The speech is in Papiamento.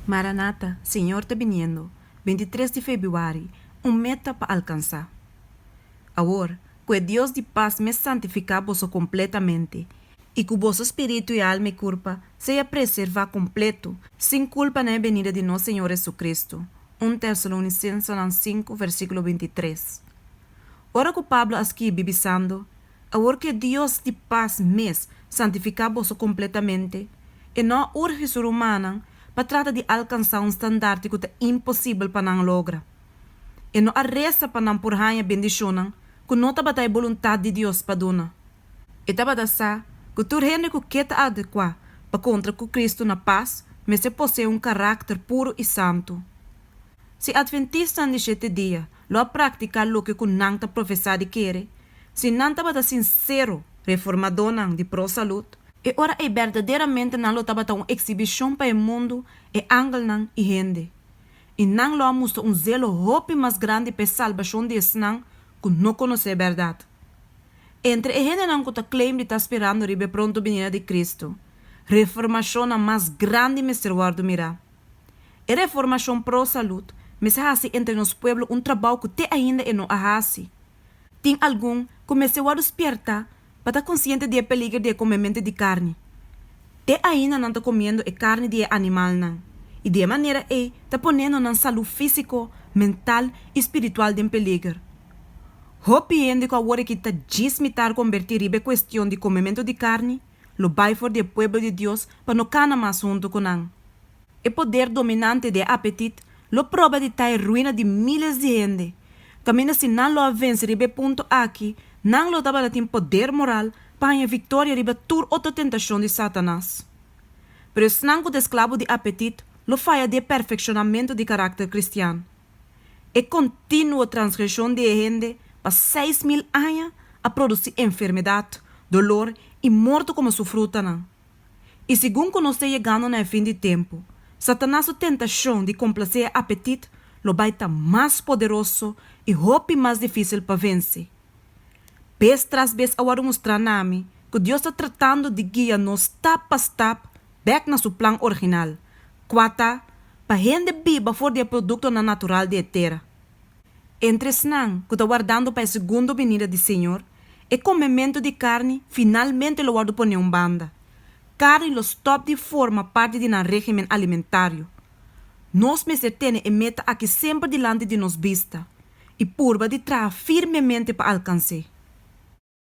Maranata, Señor ta biniendo, 23 di febrüari, Un meta pa alkansá. Awor, ku e Dios di pas mes santifiká boso kompletamente, i ku boso spiritu i alma i kurpa sea preservá kompletu, sin kulpa na e benida di nos Señor Hesukristu, 1 Tesalonisensenan 5, versíkulo 23. Ora ku Pablo a skibi bisando, Awor ku e Dios di pas mes santifiká boso kompletamente, e no a urgi su rumannan pa trata di alkansá un standarte ku ta imposibel pa nan logra. E no a resa pa nan por haña bendishonnan ku no tabata e boluntat di Dios pa duna. E tabata sa ku tur hende ku ke ta adekuá pa kontra ku Kristu na pas mester poseé un karakter puru i santu. Si Atventistanan di Shete Dia lo a praktiká loke ku nan ta profesá di kere, si nan tabata sinsero reformadónan di pro salud, e ora ei berdaderamente nan lo tabata un eksibishon pa e mundu, e angelnan i hende, i nan lo a mustra un zelo hopi mas grandi pa e salbashon di esnan ku no konosé e bèrdat. Entre e hendenan ku ta claim di ta sperando riba e pronto binida di Kristu, reformashonnan mas grandi mester wòrdu mirá. E reformashon pro salud mester hasi entre nos pueblo un trabou ku te ainda e no a hasi. Tin algun ku mester wòrdu spièrtá pa ta konsiente di e peliger di e komementu di karni. Te ainda nan ta komiendo e karni di e animalnan i di e manera ei ta ponendo nan salú físiko, mental i spiritual den peliger. Hopi hende ku awor aki ta djis mitar kombertí riba e kuestion di komementu di karni lo bai for di e pueblo di Dios pa no kana mas huntu ku nan. E poder dominante di e apetit lo proba di ta e ruina di míles di hende, kaminda si nan lo a vense riba e punto aki, nan lo tabata tin poder moral pa haña viktoria riba tur otro tentashon di Satanas. Pero esnan ku ta esklabo di apetit lo faya di e perfekshonamentu di karakter kristian. E kontinuo transgreshon di e hende pa 6000 aña a produsí enfermedat, dolor i morto komo su frutanan. I segun ku nos ta yegando na e fin di tempu, Satanas su tentashon di komplasé e apetit lo bai ta mas poderoso i hopi mas difísil pa vense. Bes tras bes a wòrdu mustrá na mi ku Dios ta tratando di guia nos stap pa stap bèk na su plan original, kua ta pa hende biba for di e produktonan natural di e tera. Entre esnan ku ta wardando pa e segundo binida di Señor, e komementu di karni finalmente lo wòrdu poné un banda. Karni lo stòp di forma parti di nan régimen alimentario. Nos mester tene e meta aki semper dilanti di nos bista i purba di traha firmemente pa alkans'é.